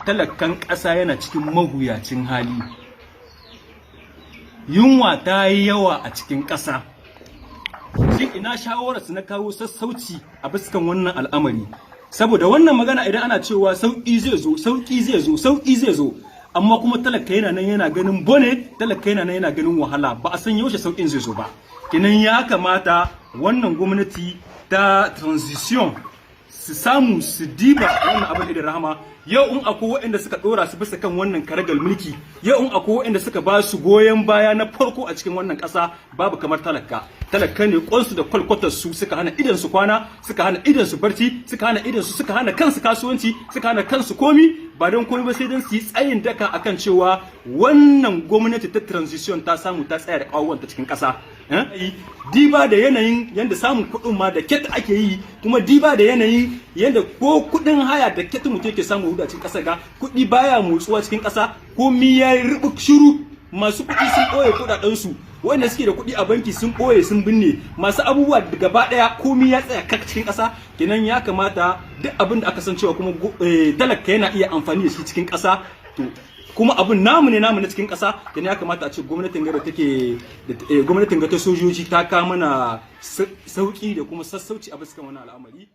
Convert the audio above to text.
Talakan ƙasa yana cikin mawuyacin hali. Yunwa ta yi yawa a cikin ƙasa. Shin ina shawararsu na kawo sassauci a fuskan wannan al'amari? Saboda wannan magana, idan ana cewa sauƙi zai zo, sauƙi zai zo, sauƙi zai zo, amma kuma talaka yana nan yana ganin bone, talaka yana nan yana ganin wahala, ba a san yaushe sauƙin zai zo ba. Kenan ya kamata wannan gwamnati ta transition su samu su diba wannan abin da rahama. Yau in akwai waɗanda suka ɗora su bisa kan wannan karagal mulki, yau in akwai waɗanda suka ba su goyon baya na farko a cikin wannan ƙasa, babu kamar talaka. Talaka ne kwansu da kwalkwatar su suka hana idan su kwana, suka hana idan su barci, suka hana idan su, suka hana kansu kasuwanci, suka hana kansu komi, ba don komi ba sai don su yi tsayin daka akan cewa wannan gwamnati ta transition ta samu ta tsaya da ƙawuwanta cikin ƙasa. Diba da yanayin yadda samun kuɗin ma da ket ake yi, kuma diba da yanayin yadda ko kuɗin haya da ket mutum yake samu hudu a cikin ƙasa, ga kuɗi baya motsuwa cikin ƙasa, komi ya rubu shiru. Masu kuɗi sun ɓoye kuɗaɗensu, wanda suke da kuɗi a banki sun ɓoye, sun binne, masu abubuwa gaba ɗaya, komi ya tsaya kak cikin ƙasa. Kenan ya kamata duk abin da aka san cewa kuma talaka yana iya amfani da shi cikin ƙasa, to kuma abun namu ne, namu na cikin ƙasa, kenan ya kamata a ce gwamnatin ga da take, gwamnatin ga ta sojoji, ta kawo mana sauki da kuma sassauci a bisa wannan al'amari.